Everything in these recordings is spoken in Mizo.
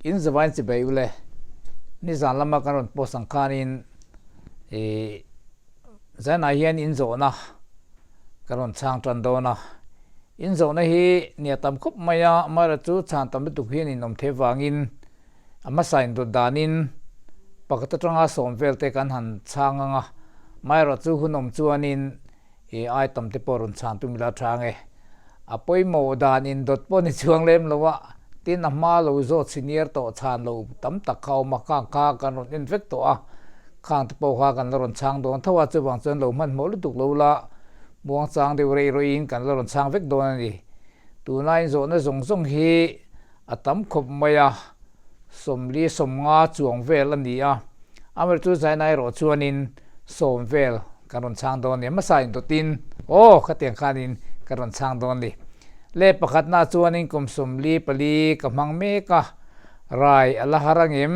In zavain chibai ule. Nizan lama kan rawn post ang khanin ih zanah hian in zawhna kan rawn chhang tan dawn a. In zawhna hi nia tam khawp mai a, amaherawhchu chhan tam lutuk hian in awm thei vangin a hmasa indawt danin pakhat atanga sawm vel te kan han chhang ang a, amaherawhchu hun awm chuanin I ai tam te pawh rawn chhan tum ila tha ange. A pawimawh dan in dawt pawh ni chuang lem lo a, tin a hma lo zawt senior tawh chhan lo tam tak kha a awm a, khang kha kan rawn en vek tawh a, khang te pawh kha kan la rawn chhang dawn tho a, chuvang chuan lo hmanhmawh lutuk lo la, muangchang deuh rei rawih in kan la rawn chhang vek dawn a ni. Tuna inzawhna zawng zawng hi a tam khawp mai a, 40 50 chuang vel a ni a, amaherawhchu chu Zaina erawh chuanin sawm vel kan rawn chhang dawn a ni, hmasa indawtin aw khatiang khanin kan rawn chhang dawn a ni. Le pakhatna chuanin kum 44 ka hmang mek a, rai a la har angem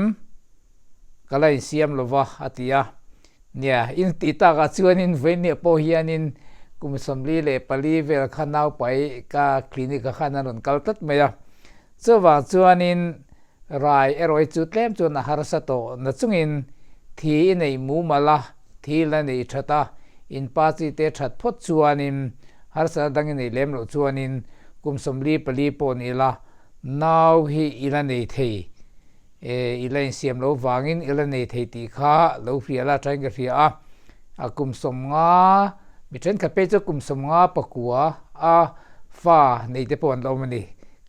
ka la insiam lova a ti a, nia in tih takah chuanin vawinia pawh hianin kum 44 vel kha naupai ka clinic ah khan an rawn kal tlat mai a. Chuvang chuanin rai erawh hi chu tlem chuan a harsa tawh na chungin thi i neih mumal a, thi la neih that a, in pa chi te that phawt chuanin harsatna dang i neih lem loh chuanin kum 44 pawh ni la nau hi i la nei thei e, i la insiam lo vangin i la nei thei tih kha lo hria la thain ka hria a, a kum 50 mi thenkhat phei chu kum 59 a fa nei te pawh an la awm a ni.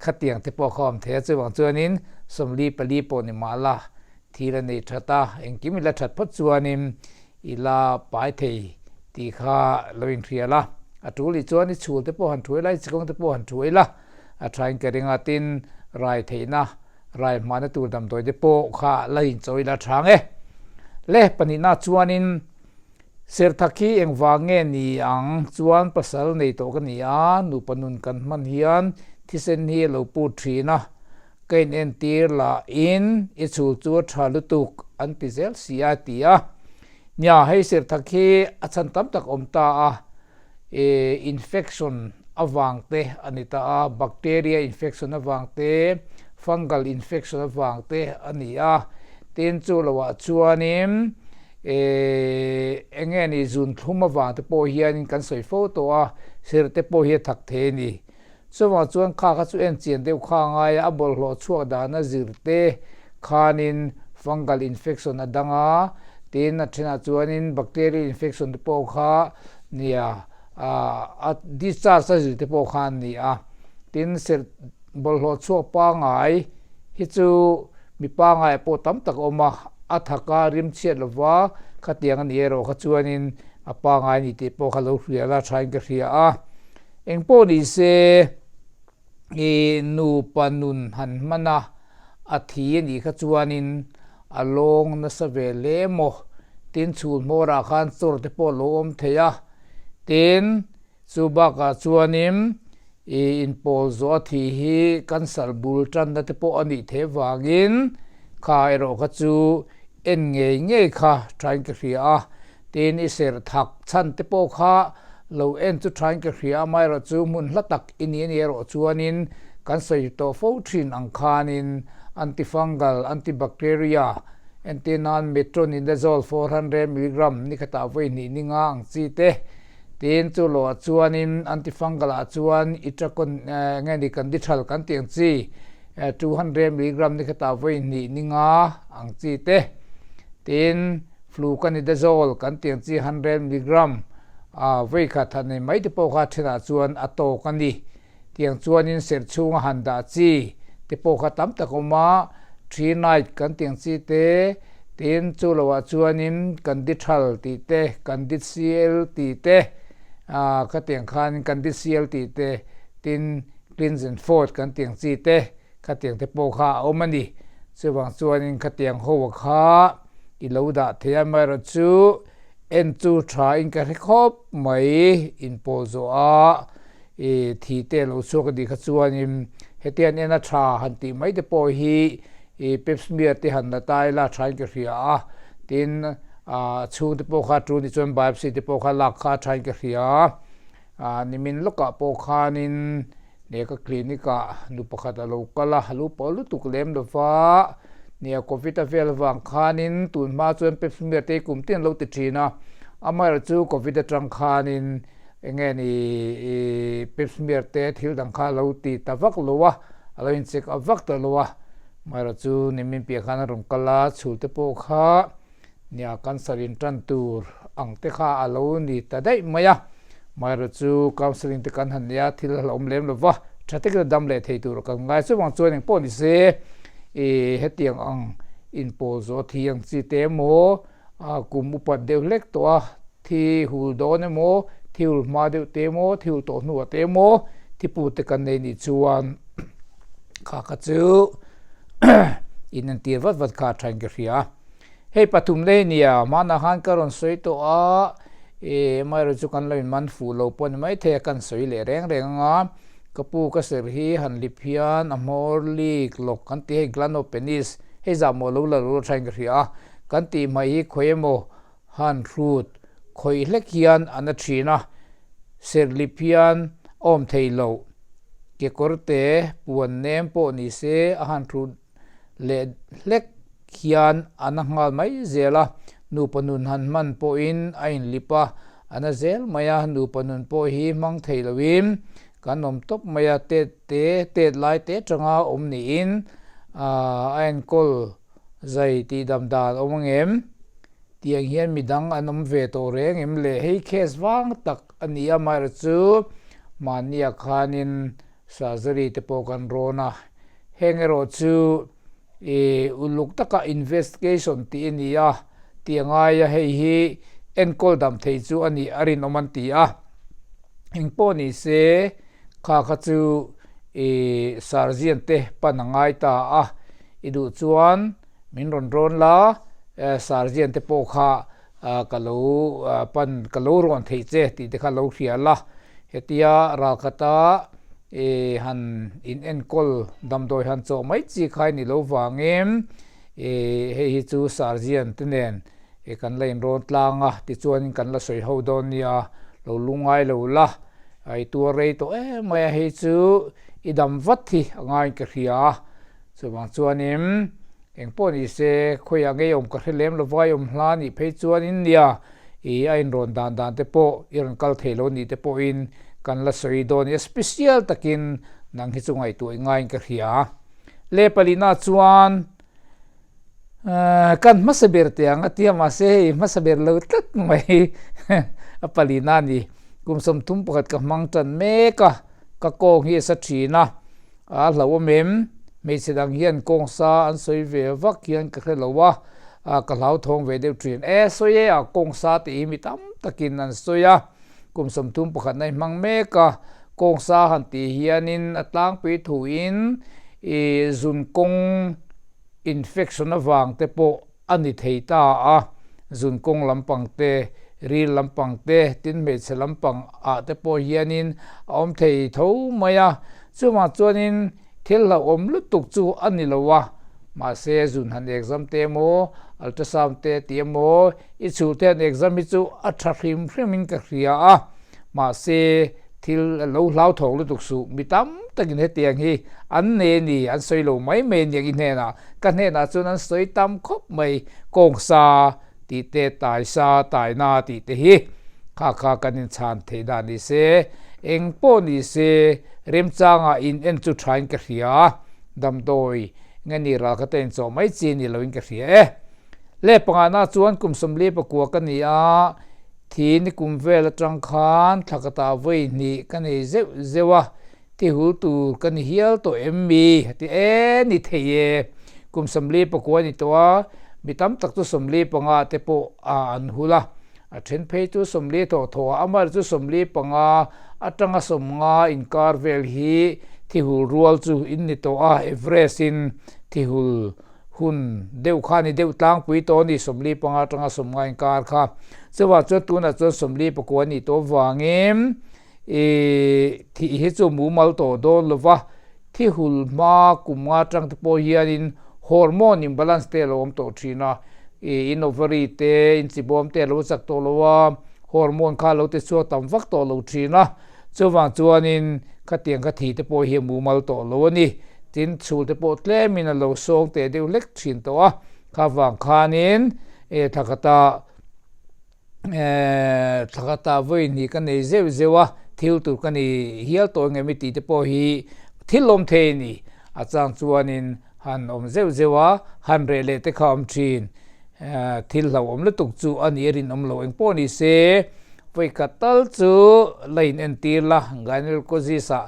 Khatiang te pawh kha awm thei a, chuvang chuanin 44 pawh ni mah la, thil a nei that a, engkim i la that phawt chuanin i la pai thei tih kha lo inhria la. A tul ih chuan i chhul te pawh han thuai la, i chikawng te pawh han thuai la, a thain ka ring a, tin rai theihna, rai hmahna tur damdawi te pawh kha la inchawi la tha ang e. Le pahnihna chuanin Serthak hi engvang nge ni ang chuan pasal nei tawh ka ni a, nupa nun kan hman hian thisen hi a lo put thin a, ka inentir lah in i chhul chu a tha lutuk an ti zel si a ti a. Nia, hei serthak hi a chhan tam tak awm ta a, e infection avang te a ni ta a, bacteria infection avang te, fungal infection avang te a ni a, tin chu loah chuanin E, enge ni zunthlum avang te pawh hianin kan sawi fo tawh a, sir te pawh hi a thak thei a ni. Chuvang chuan kha kha chu en chian deuh kha a ngai a, a bawlhhlawh chhuak dana zir te khanin fungal infection a dang a, tin a thenah chuanin bacterial infection te pawh kha nia, a discharge a zir te pawh kha an ni a. Tin, serh bawlhhlawh chhuak pangai hi chu Mi pangai pawh tam tak a awm a, a thak a, rim chhiat lova khatiang a ni erawh kha chuanin a pangai a ni tih pawh kha lo hria la thain ka hria a. Engpawh ni se i nupa nun han hman a, a thi a nih kha chuanin a lawng nasa ve hle maw? Tin chhul hmawrah khan chawr te pawh a lo awm thei a, tin Chu bakah chuanin i inpawl zawh a thih hi cancer bul tanna te pawh a nih theih vangin kha erawh kha chu en ngei ngei kha thain ka hria a, tin i serh thak chhan te pawh kha lo en chu thain ka hria a, amaherawh chu hmun hla tak i ni a nih erawh chuanin kan sawi tawh fo thin ang khanin antifungal, antibacteria, entir nan metronidazole 400 milligram ni khatah vawi hnih ni nga ang chi te, Tin, chu loah chuanin antifungal ah chuan itracon nge ni candithal kan tih ang chi 200 milligram ni khatah vawi hnih ni nga ang chi te. Tin, fluconidazole kan tih ang chi 100 milligram vawi khat han nei mai te pawh kha thenah chuan a tawk a ni. Tiang chuanin serh chhunga han dah chi te pawh kha tam tak a awm a, three night kan tih ang chi te, tin chu loah chuanin Candithal tih te, Candicl tih te, ah khatiang khan Candicl tih te, tin Cleanse and Fort kan tih ang chi te, khatiang te pawh kha a awm a ni. Chuvang chuanin khatiang ho kha i lo dah thei a, amaherawh chu en chu tha in ka hre khawp mai, inpawl zawh a. I thi te lo chhuak a nih kha chuanin hetiang en a tha han tih mai te pawh hi i pap smear te han la ta ila thain ka hria a, tin a chhung te pawh kha tul ni chuan biopsy te pawh kha lak kha thain ka hria a, nimin lawkah pawh khanin. Nia ka clinic ah nu pakhat a lo kal a, a lo pawh lutuk lem lo va, nia covid a vel avang khanin tun hma chuan pap smear te hi kum tin a lo ti thin a, amaherawh chu covid atang khanin eng nge ni pap smear te thil dang kha a lo ti ta vak lo a, a lo in check up vak ta lo a, amaherawh chu nimin piah khan a rawn kal a, chhul te pawh kha Nia, cancer in tan tur ang te kha a lo ni ta daih mai a. Amaherawh chu counselling te kan han nia, thil a hlauhawm lem lova, tha takin a dam leh thei tur kan ngai. Chuvang chuan engpawh ni se, i hetiang ang inpawl zawh thi ang chi te emaw, kum upat deuh hlek tawh a, thi hul dawn emaw, thi hul hma deuh te emaw, thi hul tawh hnuah te emaw, thi pu te kan nei nih chuan kha kha chu in entir vat vat kha a thain ka hria. Hei pathum leh nia, hmanah khan ka rawn sawi tawh a, e amaherawh chu kan lo inman fuh lo pawh a ni maithei a, kan sawi leh reng reng ang a, ka pu ka ser hi han lip hian a hmawr lik lawk kan ti hei glanopenis, hei zah maw lo la lo la thain ka hria a, kan tih hmai hi khawi emaw han hrut khawih hlek hian a na thin a, ser lip hian a awm thei loh, kekawr te puan nem pawh ni se a han hrut leh hlek hian a na nghal mai zel a, nupa nun han hman pawhin a inlip a, a na zel mai a, nupa nun pawh hi hmang thei loin kan awm tawp mai a, tet te tet lai te atanga awm niin a enkawl zai tih dam dan awm angem? Tiang hian midang an awm ve tawh reng em le? Hei case vang tak a ni a, amaherawhchu mahnia khanin Surgery te pawh kan rawn a, heng erawh chu i uluk taka investigation tih a ni a, tih a ngai a, hei hi enkawl dam thei chu a nih a rinawm an ti a. Engpawh ni se kha kha chu i surgeon te pan a ngai ta a, i duh chuan min rawn rawn la, surgeon te pawh kha ka lo pan ka lo rawn theih che tih te kha lo hria la, hetia ralkhata i han in enkawl damdawi han chawh mai chi kha i ni lo vangin i hei hi chu surgeon te nen i kan la inrawn tlang a tichuanin kan la sawi ho dawn nia, lo lungngai lo la, i tuar rei tawh em mai a hei chu i dam vat hi a ngaiin ka hria a, chuvang chuanin. Engpawh ni se, khawiah ngei awm ka hre lem lo vai awm hla nih phei chuanin nia, i a inrawn dan dan te pawh i rawn kal thei lo nih te pawhin kan la sawi dawn nia, special takin nang hi chu ngaihtuah i ngaiin ka hria. Le palina chuan kan hmasa ber teh ang a tia mahse hei hmasa ber lo tlat mai a palina ni. Kum 31 ka hmang tan mek a, ka kawng hi a sa thin a. A hlauhawm em? Hmeichhe dang hian kawngsa an sawi ve vak hian ka hre lo a, ka hlauthawng ve deuh thin. E, sawi e a, kawngsa tih hi mi tam takin an sawi a, kum 31 na i hmang mek a, kawngsa han tih hianin a tlangpui thuin i zun kawng infection avang te pawh a ni thei ta a, zun kawng lampang te, ril lampang te, tin hmeichhe lampang ah te pawh hianin a awm thei tho mai a, chuvang chuanin thil hlauhawm lutuk chu a ni lo a, mahse zun han exam te emaw, ultrasound te tih emaw, i chhul te han exam hi chu a tha hrim hrim in ka hria a, mahse Thil a lo hlauthawng lutuk suh, mi tam takin hetiang hi an nei a ni, an sawi lo mai mai a niang i hnenah, ka hnenah chuan an sawi tam khawp mai, kawngsa tih te, taisa, taina tih te hi kha kha kan inchhan theih dan ni se, eng pawh ni se remchangah in en chu thain ka hria a, damdawi nge ni ral kha ta inchawh mai chi ni loin ka hria e. Le pangana chuan kum 49 ka ni a. Thi ni kum vel atang khan thla ka ta vawi hnih ka nei zeuh zeuh a, thi hul tur ka ni hial tawh em mi? A ti e, ni thei e. Kum 49 ni tawh a, mi tam tak chu 45 te pawh a an hul a, a then phei chu 40 thawh thawh a, amaherawh chu 45 atanga 50 inkar vel hi thi hul rual chu in ni tawh a, Everest in thi hul Hun deuh kha ni deuh tlangpui tawh a ni, 45 atanga 50 inkar kha. Chuvang chuan tunah chuan 49 a nih tawh avangin ih thih hi chu mumal tawh dawn lo va, thi hul hma kum nga atang te pawh hianin hormone imbalance te a lo awm tawh thin a, ih in ovary te, in chibawm te a lo chak tawh lo a, hormone kha a lo ti chhuak tam vak tawh lo thin a. Chuvang chuanin Khatiang kha thi te pawh hi a mumal tawh lo a ni. Tin, chhul te pawh tlemin a lo sawng teh deuh hlek thin tawh a. Kha vang khanin e thla khata thla khata vawi hnih ka nei zeuh zeuh a, thil tur ka nei hial tawh engem i tih te pawh hi thil awm thei a ni. A chang chuanin han awm zeuh zeuh a, han reh leh te kha awm thin. Thil hlauhawm lutuk chu a nih a rinawm lo engpawh ni se, vawi khat tal chu la in entir la, gynecologist ah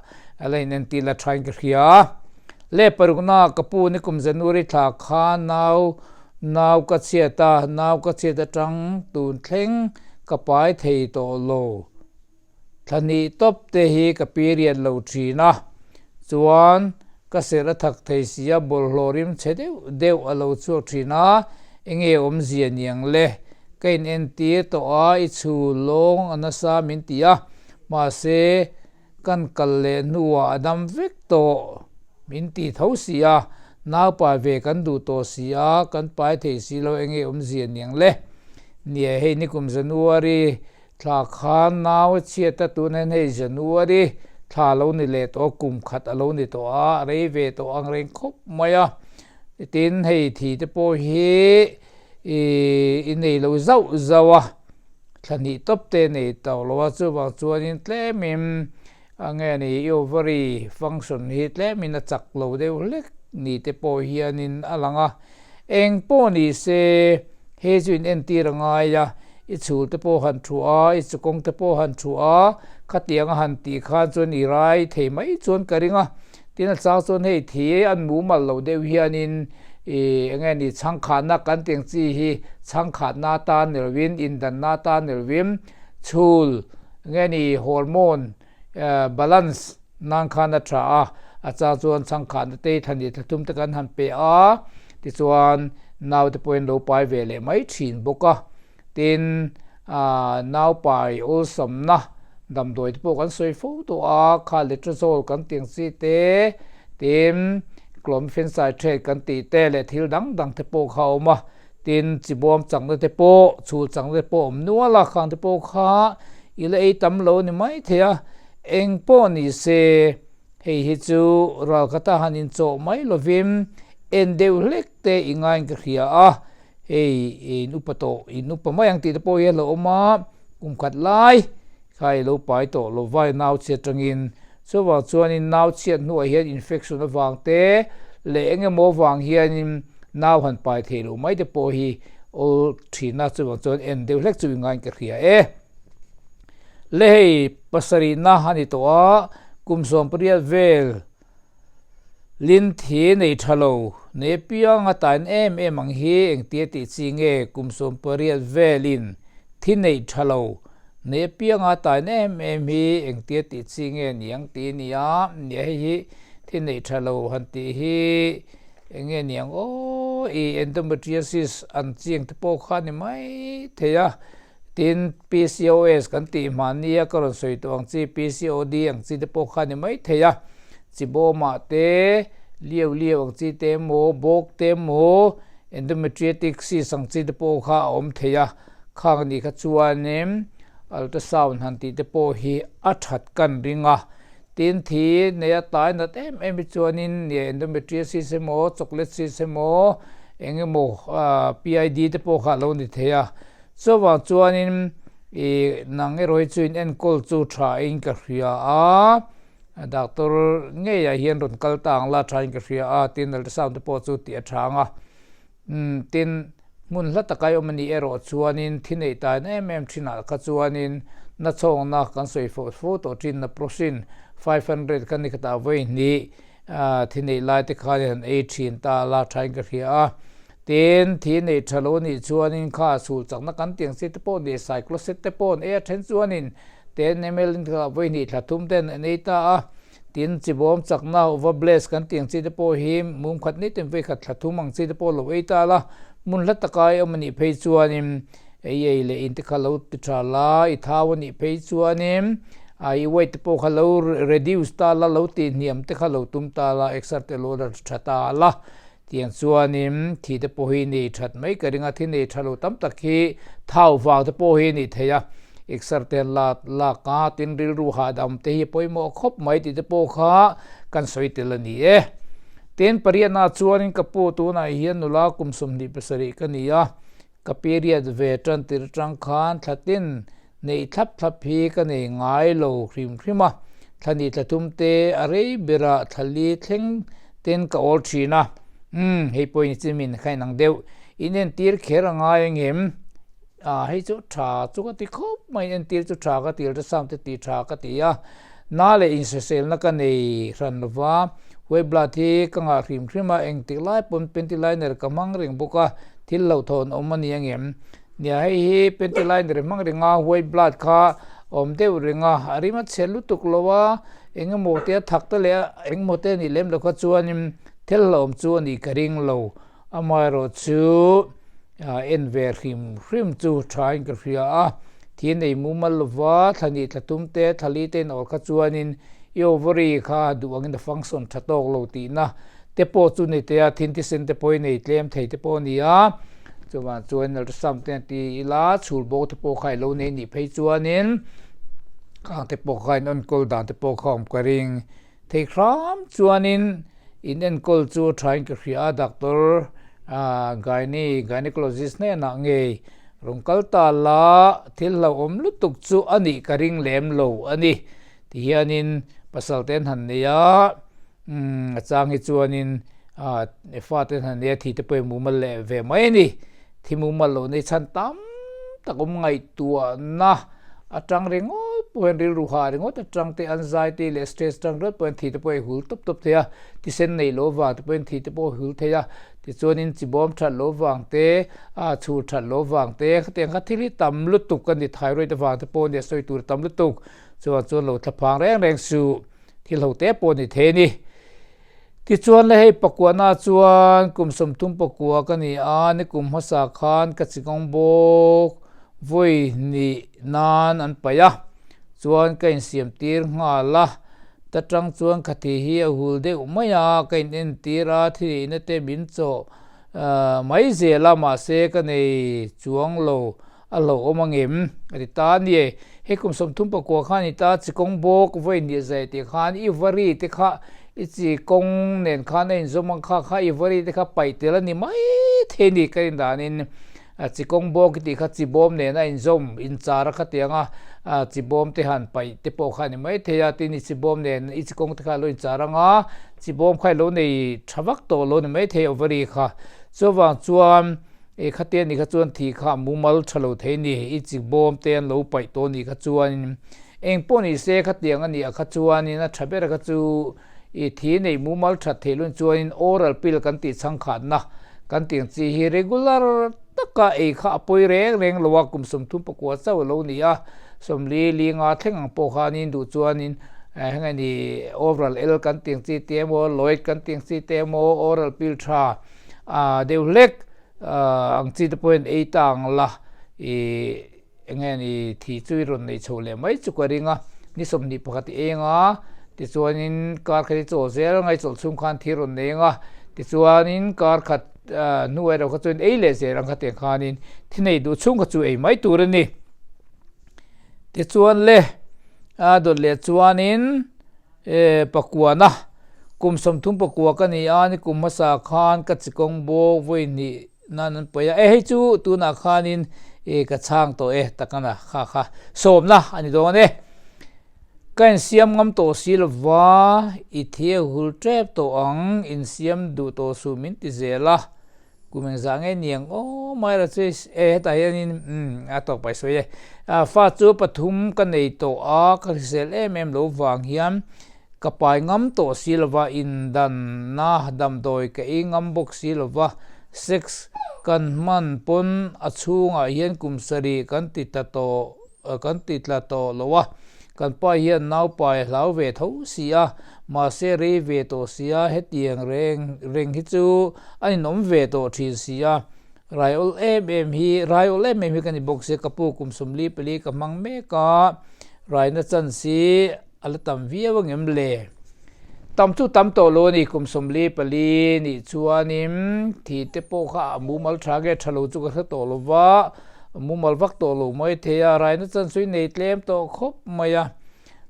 la in entir la thain ka hria. Le parukna ka pu nikum January thla kha nau nau ka chhiat a, nau ka chhiat atang tun thleng ka pai thei tawh lo. Thla hnih tawp te hi ka period lo thin a, chuan ka serh a thak thei si a, bawlhhlawh rim chhe deuh deuh a lo chhuak thin a, enge awmzia niang le? Ka in entir tawh a, i chhu lawng a nasa min ti a, mahse kan kal leh hnuah a dam vek tawh min ti tho si a, naupai ve kan duh tawh si a, kan pai thei si lo, enge awmzia niang le? Nia hei nikum January Thla khan nau a chhiat a, tun hian hei January thla a lo ni leh tawh a, kum khat a lo ni tawh a, a rei ve tawh ang reng khawp mai a. Tin, hei thi te pawh hi i nei lo zauh zauh a, thla hnih tawp te nei tawh lo a, chuvang chuanin tlemin A nge ni i ovary function hi tlemin a chak lo deuh hlek ni te pawh hianin a lang a. Eng pawh ni se he chu in entir a ngai a, i chhul te pawh han thu a, i chukawng te pawh han thu a, khatiang a han tih khan chuan i rai thei mai chuan ka ring a. Tin a chang chuan hei thi an mumal lo deuh hianin i eng nge ni chhangkhatna kan tih ang chi hi chhangkhatna atan ni lovin indanna atan ni lovin chhul Nge ni hormone balance nan khan a tha a, a chang chuan chhangkhatna te thla thla thum te kan han pe a, tichuan naute pawhin lo pai ve leh mai thin bawk a. Tin, nau pai awlsamna damdawi te pawh kan sawi fo tawh a, kha letrozole kan tih ang chi te, tin clomiphene citrate kan tih te leh thil dang dang te pawh kha a awm a. Tin, chibawm chakna te pawh, chhul chakna te pawh awm nual a, khang te pawh kha i la ei tam lo a ni mai thei a, eng pawh ni se hei hi chu ralkhata han inchawh mai lovin en deuh hlek te i ngaiin ka hria a, hei in upa tawh, in upa mai ang tih te pawh hi a lo awm a, kum khat lai kha i lo pai tawh lo va, nau chhiat atangin Chuvang chuanin nau chhiat hnuah hian infection avang te leh eng emaw avang hianin nau han pai thei loh mai te pawh hi awl thin a, chuvang chuan en deuh hlek chu i ngaiin ka hria e. Le hei pasarihna a ni tawh a, kum 18 vel lin thi nei tha lo nei apiang a tain em em ang hi engtia tih chi nge kum 18 velin thi nei tha lo Nei apianga tain em em hi engtia tih chi nge niang tih a ni a, nia hei hi thil neih tha lo han tih hi eng nge niang aw i endometriosis an chiang te pawh kha a ni mai thei a, tin PCOS kan tih hmahnia ka rawn sawi tawh ang chi PCOD ang chi te pawh kha a ni mai thei a, chibawmah te liau liau ang chi te emaw bawk te emaw endometriotic cyst ang chi te pawh kha a awm thei a. Khang anih kha chuanin ultrasound han tih te pawh hi a that kan ring a, tin thi nei a tlai nat em em hi chuanin nia endometriosis emaw chocolate cyst emaw eng emaw PID te pawh kha a lo ni thei a, chuvang chuanin ih nang erawh hi chu in enkawl chu tha in ka hria a, doctor ngeiah hian rawn kal ta ang la tha in ka hria a, tin ultrasound te pawh chu tih a tha ang a. Umm, tin, hmun hla taka i awm a nih erawh chuanin thi neih tain em em thinah kha chuanin nachhawkna kan sawi fo fo tawh thin naproxen 500 kha ni khatah vawi hnih thi neih lai te khanin han ei thin ta la thain ka hria a. Tin, thi neih tha lo nih chuanin kha sul chakna kan tiang chi te pawh nih cycloset te pawh an ei a then chuanin ten ml in khatah vawi hnih thla thum ten an ei ta a. Tin, chibawm chakna uva bless kan tih ang chi te pawh hi mum khat ni tin vei khat thla thum ang chi te pawh lo ei ta la, hmun hla taka i awm a nih phei chuanin ei ei leh in te kha lo ti tha la, i thau a nih phei chuanin a i weight te pawh kha lo reduce ta la, lo tih hniam te kha lo tum ta la, exer te lo la tha ta la. Tiang chuanin thi te pawh hi nei that mai ka ring a, thi nei tha lo tam tak hi thau vang te pawh hi a nih theih a. Exer te an la lak a, tin rilru hahdam te hi a pawimawh khawp mai tih te pawh kha kan sawi tel a ni e. Tin, pariatnaah chuanin ka pu tunah hian nula kum 27 ka ni a, ka period ve tan tir atang khan thla tin neih thlap thlap hi ka nei ngai lo hrim hrim a, thla hnih thla thum te a rei berah thla li thleng ten ka awl thin a, umm hei pawh in chimin kha inang deuh, in entir kher a ngai angem? A, hei chu tha chu ka ti khawp mai, entir chu tha ka ti, ultrasound te tih tha ka ti a, na leh insaselna ka nei hran lo va, white blood hi ka ngah hrim hrim a, engtik lai pawn panty liner ka hmang reng bawk a, thil hlauhthawn awm a ni angem? Nia, hei hi panty liner hmang reng a, white blood kha awm deuh reng a, a rim a chhe lutuk lo a, eng emaw te a thak te leh eng emaw te a nih lem loh kha chuanin thil hlauhawm chu a nih ka ring lo. Amaherawhchu en ve hrim hrim chu thain ka hria a, thi nei mumal lova thla hnih thla tum te thla li te in awr kha chuanin i ovary kha duh angin a function tha tawk lo tihna te pawh chu ni thei a, thin thisen te pawh i nei tlem thei te pawh a ni a, chuvang chuan ultrasound te han ti ila chhul bawk te pawh kha i lo nei nih phei chuanin khang te pawh kha in enkawl dan te pawh kha awm ka ring. Thei hram chuanin in enkawl chu thain ka hria a, doctor gynae, gynecologist hnenah ngei rawn kal ta la, thil hlauhawm lutuk chu a nih ka ring lem lo a ni. Tihianin pasal te an han nei a, a chang hi chuanin fate an han nei a, thi te pawh i mumal leh ve mai a ni. Thi mumal lo nei chhan tam tak awm ngaihtuahna atang ringawt pawh hian rilru hah ringawt atang te an zai te leh stress atang ringawt pawh hian thi te pawh a hul tawp tawp thei a, thisen neih loh vang te pawhin thi te pawh a hul thei a, tichuanin chibawm that loh vang te, a chhur that loh vang te khatiang kha thil hi tam lutuk a ni, thyroid avang te pawh a nia sawi tur tam lutuk, chuvang chuan lo thlaphang reng reng suh, thil ho te pawh a ni thei a ni. Tichuan le hei pakuahna chuan kum 39 ka ni a, nikum hmasa khan ka chikawng bawk vawi hnih nan an paih a, chuan ka insiam tir nghal a, ta tang chuan ka thi hi a hul deuh mai a, ka in entir a, thilihna te min chawh mai zel a, mahse ka nei chuang lo. A hlauhawm angem? A ti ta a ni. Hei kum 39 khan i ta chikawng bawk vawi hnih zai tih khan i vari te kha i chikawng nen khan a inzawm ang kha kha i vari te kha paih tel a ni mai thei a ni. Ka indanin chikawng bawk i tih kha chibawm nen a inzawm inchar a khatiang a chibawm te han paih te pawh kha a ni mai thei a. Tin i chibawm nen i chikawng te kha a lo inchar ang a, chibawm kha i lo nei tha vak tawh lo ni mai thei ovary kha. Chuvang chuan. E khate ni kha chuan thi kha mumal tha lo thei ni, i chik bawm te an lo paih tawh ni kha chuanin eng pawh ni se khatiang a nih ah kha chuanin a tha ber kha chu i thi neih mumal that theih lun chuanin oral pill kan tih chhangkhatna kan tih ang chi hi regular taka ei kha a pawi reng reng lo a, kum 39 chauh a lo ni a, 40 li nga thleng ang pawh khanin duh chuanin heng a ni oral L kan tih ang chi te emaw Lloyd kan tih ang chi te emaw oral pill tha A deuh hlek ang chi te pawhin ei ta ang la i eng nge ni thi chu i rawn neih chhoh leh mai chu ka ring a, ni 21 i eng a, tichuanin kar khat i chawl zel ang a, i chawlh chhung khan thi rawn nei ang a, tichuanin kar khat hnuah erawh kha chuan ei leh zel ang khatiang khanin thi nei duh chhung kha chu ei mai tur a ni. Tichuan le a dawt leh chuanin. E, pakuana, kum 39 ka ni a, ni kum hmasa khan ka chikawng bawk vawi hnih nan an paih a, e hei chu tunah khanin e ka chhang tawh e takana kha kha sawmna a ni dawn e. Ka insiam ngam tawh si lova, i thi a hul tep tawh ang, insiam duh tawh suh min ti zel a, Kum engzah nge niang aw mai ra chu e hetah hianin umm a tawk pai sawi e. Fa chu pathum ka nei tawh a, ka hrisel em em lo vang hian ka pai ngam tawh si lova, indanna damdawi ka ei ngam bawk si lova, sex kan hman pawn a chhungah hian kum sarih kan ti tla tawh kan ti tla tawh lo a, kan pa hian naupai a hlau ve tho si a, mahse rei ve tawh si a, hetiang reng reng hi chu a ninawm ve tawh thin si a, rai awl em em hi rai awl em em hi ka ni bawk sia, ka pu kum 44 ka hmang mek a, raina chance hi a la tam viau angem le? Tam chu tam tawh lo a ni, kum 44 nih chuanin thi te pawh kha a mumal tha nge tha lo chu ka hre tawh lo va. mumal vak tawh lo mai thei a, raina chan chu i nei tlem tawh khawp mai a.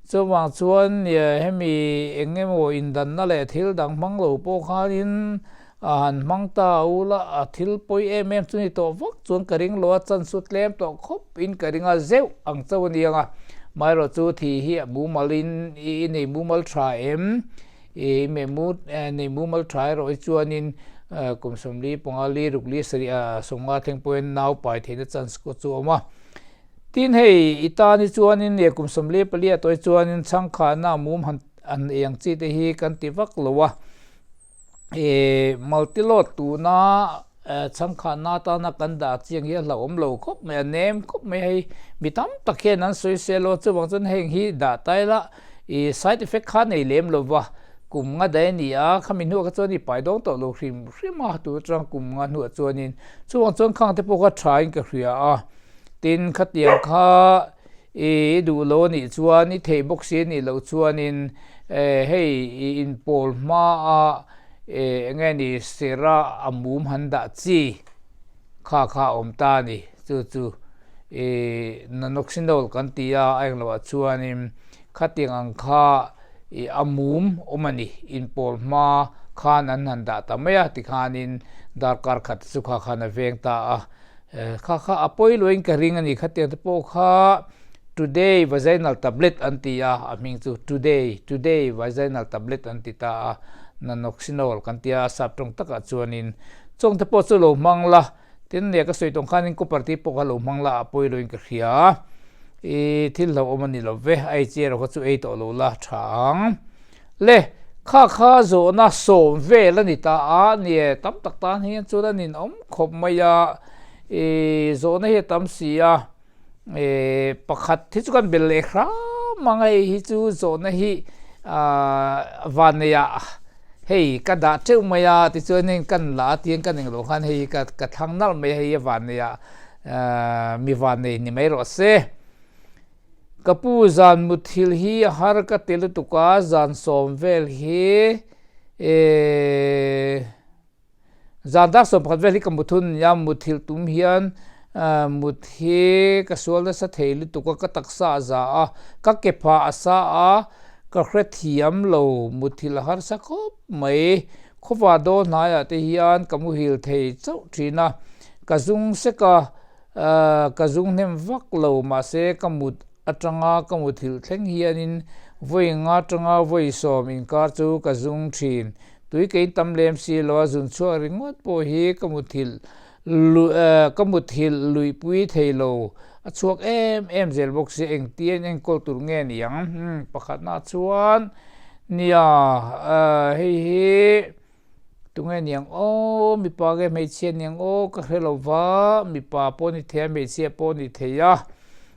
Chuvang chuan hemi eng emaw indanna leh thil dang hmang lo pawh khanin a han hmang ta a ul a, a thil pawi em em chu ni tawh vak chuan ka ring lo a, chan chu tlem tawh khawp in ka ring a, zeuh ang chauh a ni ang a. Amaherawh chu thi hi a mumal in i nei mumal tha em? I nei mumal tha erawh hi chuanin kum 40, 5, 6, 7, 50 thleng pawhin nau pai theihna chance chu a awm a. Tin hei i tan hi chuanin leh kum 44 ah tawh hi chuanin chhangkhahna mum han han ei ang chi te hi kan ti vak lo a. Ih multiload tuna chhangkhahna atana kan dah chiang hi a hlauhawm lo khawp mai a, nem khawp mai hei mi tam tak hian an sawi sel a, chuvang chuan heng hi dah ta ila ih side effect kha nei lem lo va, kum nga daih a ni a, khami hnuah kha chuan i pai dawng tawh lo hrim hrim a, tun atang kum nga hnuah chuanin chuvang chuan khang te pawh kha tha in ka hria a. Tin, khatiang kha i duh lo a nih chuan, i theih bawk si a nih loh chuanin hei i inpawl hmaa eng nge ni sera a mum han dah chi kha kha a awm ta a ni. Chu chu i nanoxinol kan ti a, a engloah chuanin khatiang ang kha i a mum awm a ni. Inpawl hma khan an han dah ta mai a, tikhanin darkar khat chu kha khan a veng ta a. Kha kha a pawi luain ka ring a ni khatiang te pawh kha today vaginal tablet an ti a, a hming chu today, today vaginal tablet an ti ta a, nanoxinol kan ti a sap tawng takah chuanin chawng te pawh chu lo hmang la, tin nia ka sawi tawng khanin copper tih pawh kha lo hmang la a pawi luain ka hria i thil hlauhawm a ni lo ve, a ei chi erawh kha chu ei tawh lo la tha ang. Le, kha kha zawhna sawm vel a ni ta a, nie tam tak tan hian chuan a ninawm khawp mai a, i zawhna hi a tam si a, e pakhat hi chu kan bel leh hram ang a, hei hi chu zawhna hi ah vanneiah hei ka dah teuh mai a tichuan heng kan la a tiang kan englo khan hei hi ka ka thlang nalh mai a, hei hi a vanneiah ah mi vannei ni mai rawh se. Ka pu zan muthilh hi a har ka ti lutuk a, zan sawm vel hi eh zan dak 11 vel hi ka muthun a nia, muthilh tum hian mut hi ka sual nasa thei lutuk a, ka taksa a za a, ka ke phah a sa a, ka hrethiam lo, muthilh a harsa khawp mai, khawva dawl hnaiah te hian ka muhil thei chauh thin a, ka zung sek a. Ka zung hnem vak lo, mahse ka mut atanga ka muthilh thleng hianin vawi nga atanga vawi sawm inkar chu ka zung thin. Tui ka intam lem si lo a, zun chhuak ringawt pawh hi ka muthilh ka muthilh luihpui thei lo. A chhuak em em zel bawk si, engtia in enkawl tur nge ni ang? Pakhatna chuan nia hei hi. Tunge niang aw, mipa nge hmeichhia niang aw ka hre lo va, mipa pawh ni thei a, hmeichhia pawh ni thei a,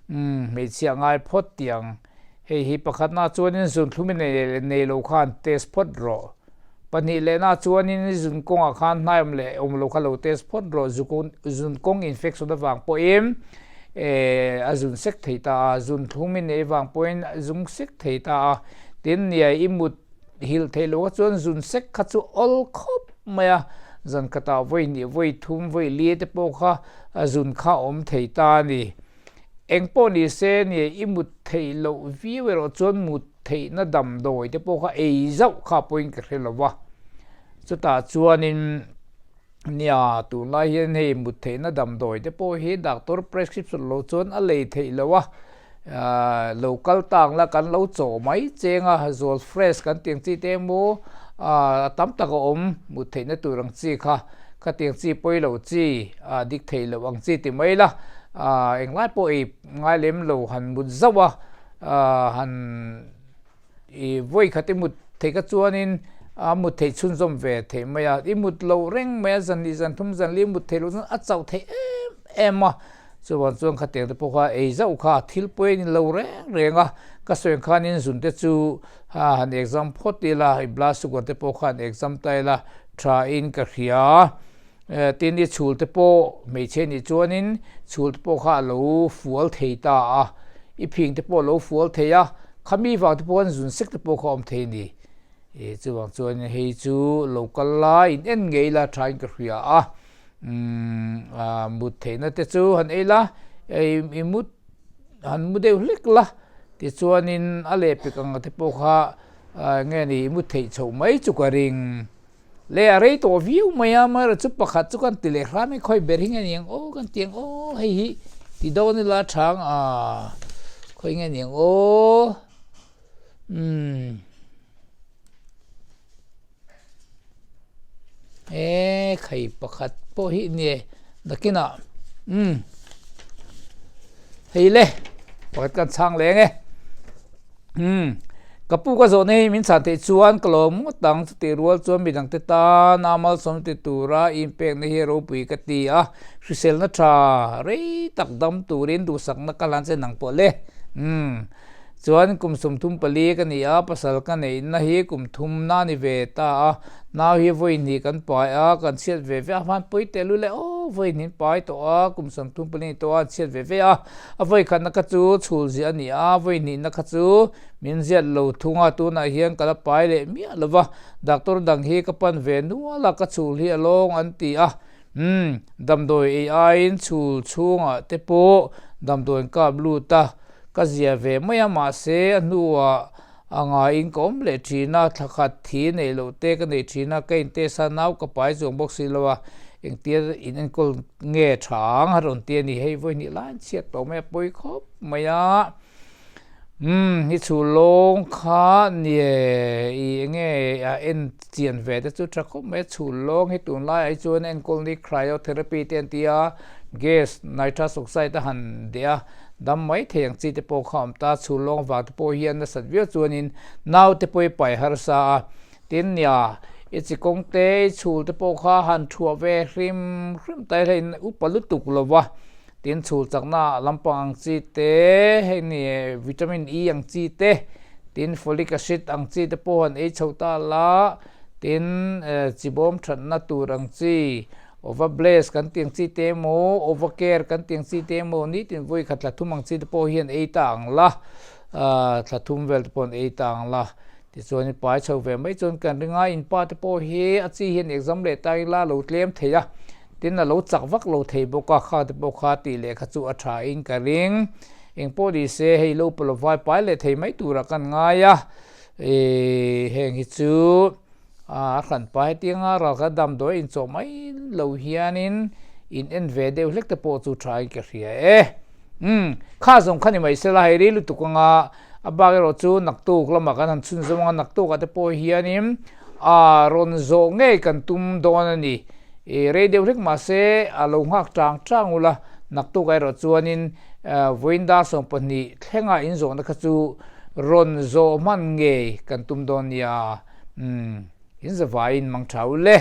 umm hmeichhia ngai phawt tiang. Hei hi pakhatna chuanin zunthlum i nei nei lo khan test phawt rawh. Pahnih lehna chuanin i zun kawngah khan hnai awm leh awm lo kha lo test phawt rawh, zun kawng infection avang pawhin eh a zun sek thei ta a, zunthlum i neih avang pawhin a zung sek thei ta a, tin nia i mut Hilh theih loh kha chuan zun sek kha chu awl khawp mai a, zan khatah vawi hnih, vawi thum, vawi li te pawh kha zun kha a awm thei ta a ni. Eng pawh ni se nia i mut theih loh viau erawh chuan mut theihna damdawi te pawh kha ei zauh kha pawhin ka hre lo va, chutah chuanin Nia, tunlai hian hei mut theihna damdawi te pawh hi doctor prescription lo chuan a lei theih loh a, lo kal tang la kan lo chaw mai cheng a, zual fresh kan tih ang chi te emaw a tam tak a awm mut theihna tur ang chi kha, khatiang chi pawi lo chi, dik theih loh ang chi ti mai la, englai pawh ei ngai lem lo han mut zauh a, han. I vawi khat i mut theih kha chuanin a mut theih chhunzawm ve theih mai a, i mut loh reng mai a, zan hnih zan thum zan li mut theih loh chuan a chauh theih em em a, chuvang chuan khatiang te pawh kha ei zauh kha thil pawi a ni lo reng reng a, ka sawi ang khanin zun te chu han exam phawt ila, i blood sugar te pawh kha han exam ta ila tha in ka hria. Tin i chhul te pawh hmeichhe nih chuanin chhul te pawh kha a lo fual thei ta a, i phing te pawh a lo fual thei a, khami vang te pawh khan zun sek te pawh kha a awm thei a ni. Chuvang chuan hei chu lo kal lai in en ngei la thain ka hria a. Umm mut theihna te chu han ei la, i mut han mu deuh hlek la, tichuanin a lehpek ang te pawh kha nge ni i mut theih chhoh mai chu ka ring. Le a rei tawh viau mai a, amaherawh chu pakhat chu kan ti leh hram e, khawi ber hi nge ni ang aw kan ti ang aw hei hi ti dawn ila chhang a khawi nge ni ang aw umm e khai pakhat pawh hi nie nakinah umm hei le pakhat kan chhang leng e. Umm, ka pu ka zawhna hi min chhan theih chuan ka lawm ngawt ang, chutih rual chuan midangte tana malsawm ti tura inpekna hi ropui ka ti a, hriselna tha rei tak dam turin duhsakna ka hlan che nang pawh le. Umm, chuan kum 34 ka ni a, pasal ka neihna hi kum thum na ni ve ta a, nau hi vawi hnih kan pai a, kan chhiat ve ve a, hman pawi tehlul e aw, vawi hnih an pai tawh a, kum 34 ni tawh a, an chhiat ve ve a. A vawikhatna kha chu chhul ziah a ni a, vawihnihna kha chu min ziat lo thung a, tunah hian ka la pai leh miah lo va, doctor dang hi ka pan ve nual a, ka chhul hi a lawng an ti a, umm, damdawi ei aiin chhul chhungah te pawh damdawiin kap lut a, ka zia ve mai a, mahse a hnuah A ngaiin ka awm leh thin a, thla khat thi neih loh te ka nei thin a, ka intest a, nau ka pai chuang bawk si lo a, engtia in enkawl nge tha ang a rawn ti a ni, hei vawi hnih lai an chhiat tawh mai a, pawi khawp mai a, umm hi chhu lawng kha nie i enge a en chian ve te chu tha khawp mai a, chhu lawng hi tunlai ah hi chuan enkawl ni cryotherapy te an ti a, gas nitrous oxide a han deh a. Dam mai thei ang chi te pawh kha awm ta, chhul lawng vang te pawh hian nasat viau chuanin naute pawh i pai harsa a, tin nia i chi kawng te i chhul te pawh kha han thuah ve hrim hrim ta ila in upa lutuk lo va, tin chhul chakna lampang ang chi te hei ni vitamin E ang chi te, tin folic acid ang chi te pawh han ei chho ta la, tin chi bawm thatna tur ang chi. Ova Bless kan tih ang chi te emaw, Ova Care kan tih ang chi te emaw, nitin vawi khat thla thum ang chi te pawh hian ei ta ang la, thla thum vel te pawh an ei ta ang la. Tichuan i pai chho ve mai chuan kan ring a, in pa te pawh hi a chi hian exam leh ta ila a lo tlem thei a, tin a lo chak vak lo thei bawk a, kha te pawh kha tih leh kha chu a tha in ka ring. Eng pawh ni se hei lo pa lo vai pai leh thei mai turah kan ngai a, heng hi chu. A hran pa hetianga ralkhat damdawi inchawh mai lo hianin in en ve deuh hlek te pawh chu tha in ka hria e. Umm, kha zawng kha ni mai sela hei rei lutuk anga a bak erawh chu naktuk lamah kan han chhun zawng a, naktukah te pawh hianin a rawn zawh ngei kan tum dawn a ni. I rei deuh hlek mahse a lo nghak tang tang ula, naktukah erawh chuanin vawiin dar 12 thlenga inzawhna kha chu rawn zawh hman ngei kan tum dawn nia. Umm, in zavaiin mang tha u le.